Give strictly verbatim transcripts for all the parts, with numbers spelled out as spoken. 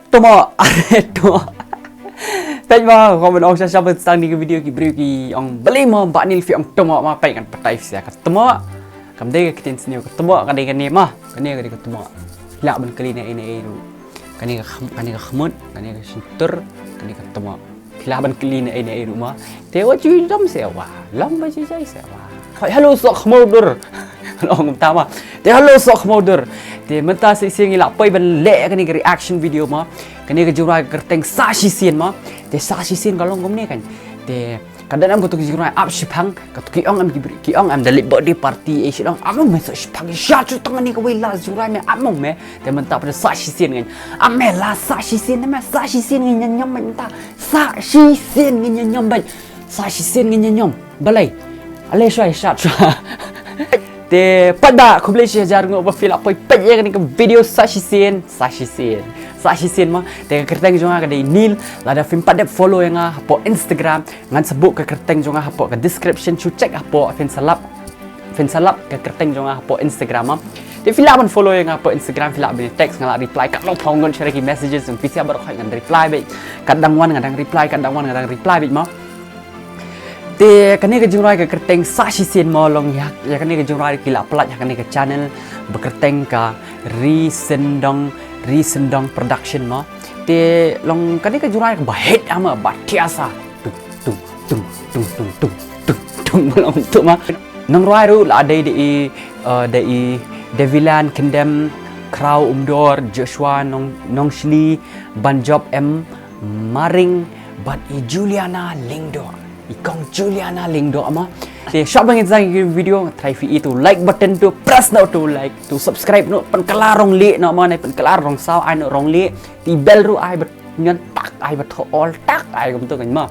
Tmoh, are tmoh. Peit mo, comment ong sha sha ban stang ni ka video ki briew ki ong balei mo Bah Nil phi ong tmoh mo, peit ngan batai phi sa ka tmoh. Kam dei ka ktien Sniaw ka tmoh, ka dei kane mo, kane ka dei ka tmoh. Lah ban kylli na ei na ei ruh. Kane ka kham-, kane ka khmut, kane ka shyntur, kane ka tmoh. Phi lah ban kylli na ei na ei ruh mo. Te wat ju dom se wa, long ba ju jai se wa. Hoi, hello Sohkhmawdur. Long ta mo. Te hello Sohkhmawdur. Te mynta shisien ngi lah poi ban leh kane ka reaction video mo. Kane ka jingrwai ka kyrteng Sah Shisien mo. Te sah shisien ka long kumne kan. Te ka dang em katu ka jingrwai ap shiphang, katu ki ong em ki bri-, ki ong em da leit birthday party, eh, shi long, ap mong me sah shiphang, sha tu tang ni kawei la jingrwai me, ap mong me, te mynta pat sah shisien ngan. Ap me la sah shisien me, sah shisien ngan nyam mynta. Sah shisien ngan nyam bad. Sah shisien ngan nyam. Balai. Alai shwai shat shwa. Te pat ba khublei shi hajar nguh ba phi lah poi peit ïa kane ka video sah shisien, sah shisien. Sah shisien mo, te ka kyrteng jong nga ka dei Nil, lada phim pat dep follow ïa nga hapoh Instagram, ngan sa buh ka kyrteng jong nga hapoh ka description, shu check hapoh, phin sa lap, phin sa lap ka kyrteng jong nga hapoh Instagram mo. Te phi lah ban follow ïa nga hapoh Instagram, phi lah ban text, nga lah reply, katno phi ngon share ki messages, phi sa baroh ngan reply beit, kat dang wan nga dang reply, kat dang wan nga dang reply beit mo. Te kane ka jingrwai ka kyrteng Sah Shisien mo long ïa, ïa kane ka jingrwai ki la pynlait ha kane ka channel ba kyrteng ka Ri Syndong, Ri Syndong Production mo. Te long kane ka jingrwai ba hit ama ba thiah sa. Tung tung tung tung tung tung tung tung long tu mo. Nongrwai ruh la dei dei, eh, dei Devilan Kyndem, Kraw Umdor, Joshua Nong, Nongshli, Banjop M Maring, bad i Juliana Lyngdoh. I kong Juliana Lyngdoh mo. Te shwa ba ngin sa ïa ki video, try phi i tu like button tu, press noh tu like, tu subscribe noh, pynkylla rong leh noh mo, ne pynkylla rong saw, ai noh rong leh, te bell ruh ai bad ngan tak, ai bad tho all tak, ai kumtu kan mo.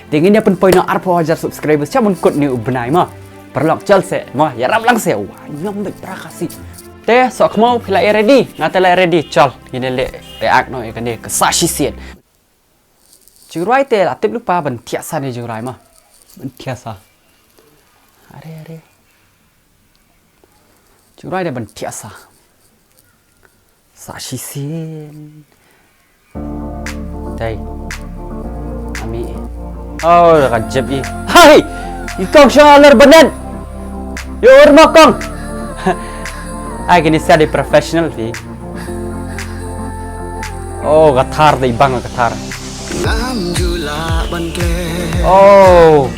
Te ngin ïa pynpoi noh arphew hajar subscribers, sha ban kut ne u bnai mo. Paralok chal se mo, ïarap lang se, wa, nyam bad bra Khasi. Te Sohkhmaw phi la ready, nga te la ready, chal, ngin ïa leh react noh ïa kane ka Sah Shisien. Jingrwai te la tip lypa ban thiah sa ne jingrwai mo. Ban thiah sa. Are, are. Jingrwai te ban thiah sa. Sah shisien. Dei. Ami. Oh, da ka jep i. Hai! I kong shong alar banan. Yo, ur mo kong. Ai, kini sa di professional phi. Oh, ka thar dei bang ka thar. Ngam ju lah ban klet. Oh.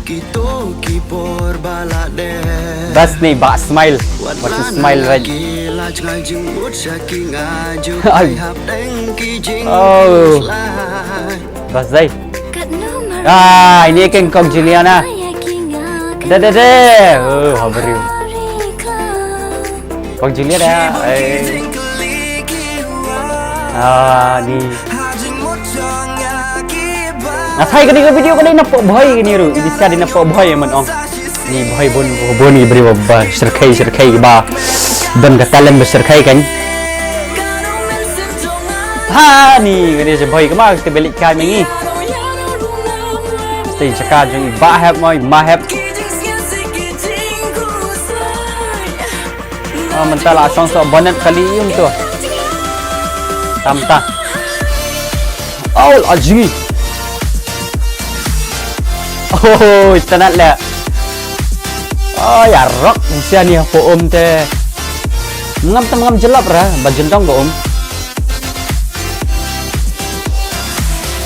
Kito ki por ba la dep. Bas ni ba smile. Wat ba smile la right. Ki la jngai jingmut sha ki nga ju. Ai. Hap deng ki jing. Oh. Bas dei. Ah, ini keng kong Juliana. Da, da, da. Oh, ha briew. Kong Juliana, eh. Ah, ni. Nga thai kane ka video kane na pok bhoi kane ruh. Ini sa di na pok bhoi man ong. Ni bhoi bun, bun ni briew ba syrkhei, syrkhei ba. Don ka talent ba syrkhei kan. Ha, ni kane sa bhoi kama ka belik kai mengi. Stay jaka jong i ba hep mo, i ma hep. Ah, mynta la shong sa bonnet kali yung tu. Tam ta. Oh, la jngi. Oh, itanat le. Oh, ïa rok, sia ni hapo um te. Ngam tam ngam jelap ra, ba jendong ba um.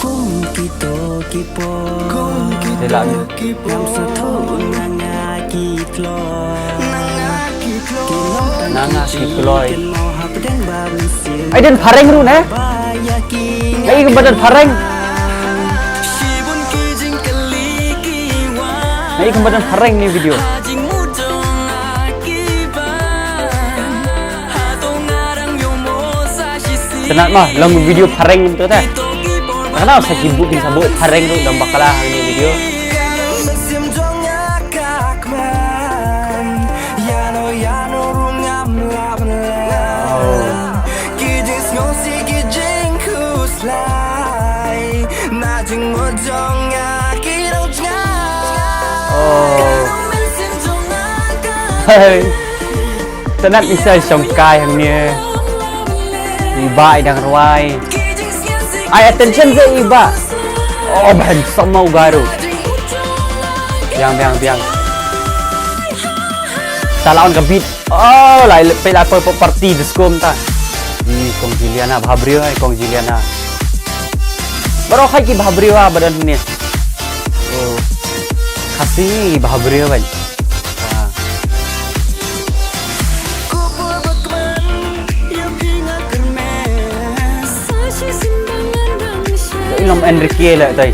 Kum kito ki por. Kum kito ki por. Ngam sa tho na nga ki kloi. Na nga ki kloi. Na nga ki kloi. Ai, don phareng ruh ne? Ai, ka ba don phareng. Ai, ka ba don phareng ni video. Tynat ma, long video phareng tu te. Kana sa ki bu kin sa bu phareng ruh dang bakala ha ni video. Oh. Hey. Tynat ni sa shong kai hangne. Ni ba i dang rwai. Ai attention ze i ba. Oh, ban sama u garu. Biang, biang, biang. Talaun ka beat. Oh, lai pela poi party disco mynta. Ih, kong Juliana bha briew, ai kong Juliana. Baroh hai ki bha briew ah, ba don hangne. Oh. Khasi bha briew ban. Ah. Ilom Enrique le tai.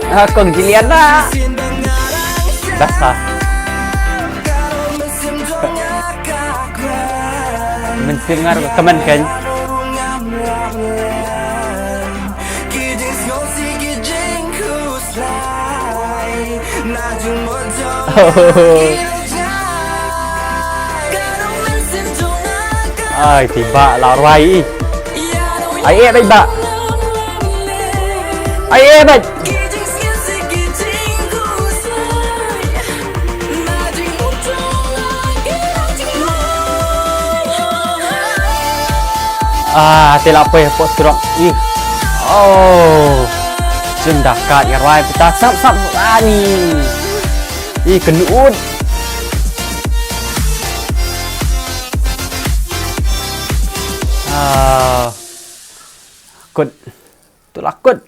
Ah, kong Juliana. Dah ha. Mynsiem ngar comment kan. Ai, ti ba la rwai. Ai, eh, bai ba. Ai, eh, bai. Ah, te la poi hapoh surok. Ih. Oh. Jin da kat ïa rwai pita sap sap ani. Ih, kynut. Ah. Kut. Tu la kut.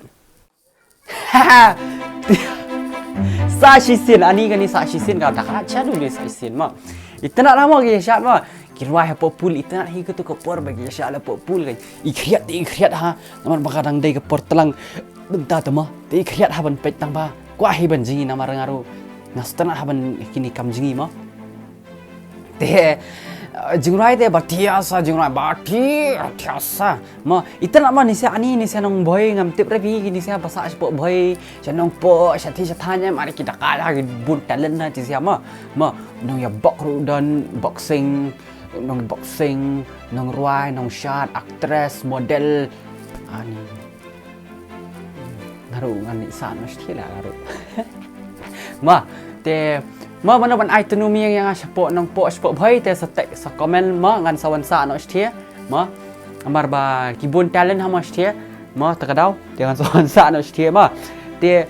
Sa shisien, ani kani sa shisien ka da ka cha du ni sa shisien ma. Itynnat ha mo ki shad ma. Ki rwai hapoh pool, itynnat hi katu ka por ba ki shad hapoh pool ka. I khriat, i khriat ha. Namar ba ka dang dei ka por tlang. Bynta te ma. Te i khriat ha ban peit tang ba. Kwah hi ban jngi namar nga ruh. Nga sngewtynnat ha ban kine kam jngi ma. Te, eh, jingrwai te ba thiah sa, jingrwai ba thiah, thiah sa. Ma, itynnat ma nise ani, nise nongbhoi ngam tip re phi, nise ba sah shapoh bhoi, sha nongpoh, sha thi sha thaiñ, ma ki da ka la ki bun talent na jisia ma. Ma, nongïabok ruh don, boxing, nongboxing, nongrwai, nongshad, actress, model. Ani. Nga ruh ngan ïa sah noh shatei la nga ruh. Ma, te, ma mano ban ai tnu miang ïa nga shapoh nongpoh shapoh bhoi te sa tek sa comment ma ngan sa wan sah noh shatei. Ma, namar ba ki bun talent ha ma shatei. Ma, ta ka daw, te ngan sa wan sah noh shatei ma. Te,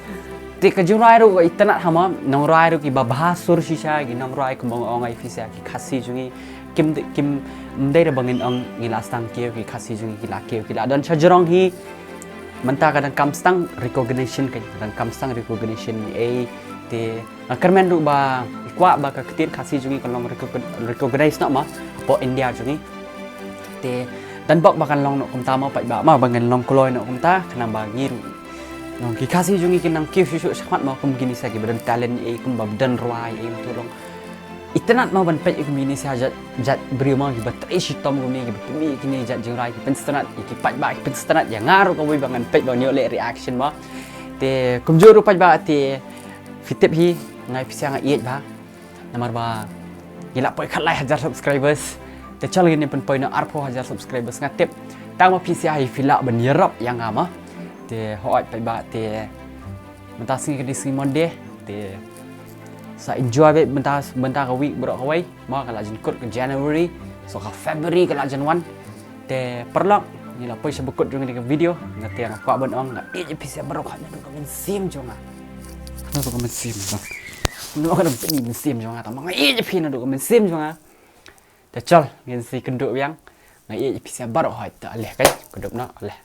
te ka jingrwai ruh ka itynnat ha ma, nongrwai ruh ki ba bha sur shisha, ki nongrwai kumba nga ong ïa phi shisha, ki Khasi jong ngi. Kim, kim, ym dei re ba ngin ong ngi la sdang kiew ki Khasi jong ngi ki la kiew ki la don sha jrong hi. Mynta ka dang kam sdang recognition ka dang kam sdang recognition ei te nga kyrmen ruh ba kwah ba ka ktien Khasi jong ngi kan long recogn-, recognize noh ma hapoh India jong ngi. Te dang bok ba kan long noh kumta ma paidbah ma ba ngin long kloi noh kumta khnang ba ngi ruh. Nong ki Khasi jong ngi kin nang kiew shuh shuh shakhmat ma kum kine sa ki ba don talent ei kum ba don rwai ei tu long. Itynnat ma ban peit ïa kine sa jat, jat briew ma ki ba trei shitom kine ki ba pynmih kine jat jingrwai ki pynsngewtynnat ïa ki paidbah ki pynsngewtynnat ïa nga ruh kawei ba ngan peit ba ngan ïoh leh reaction ma. Te kumjuh ruh paidbah te phi tip hi nga ïa phi sa nga ïeit bha. Namar ba ngi la poi khatlai hajar subscribers. Te chal ngin pynpoi na arphew hajar subscribers nga tip. Tang ma phi sa hi phi lah ban ïarap ïa nga ma. Te hooid paidbah te Mynta sngi ka dei sngi Monday. Te sa enjoy beit mynta, mynta ka week baroh kawei. Ma ka la jan kut ka January. So ka February ka la jan wan. Te paralok, ngi la poi sha ba kut jong kane ka video. Nga te nga kwah ban ong nga ïeit ïa phi sa baroh kawei naduh ka mynsiem jong nga. Naduh ka mynsiem jong nga. Naduh ka mynsiem jong nga. Tang ma nga ïeit ïa phi naduh ka mynsiem jong nga. Te chal ngin sa ïakynduh biang. Nga ïeit ïa phi sa baroh kawei te ale kai. Kynduh noh ale.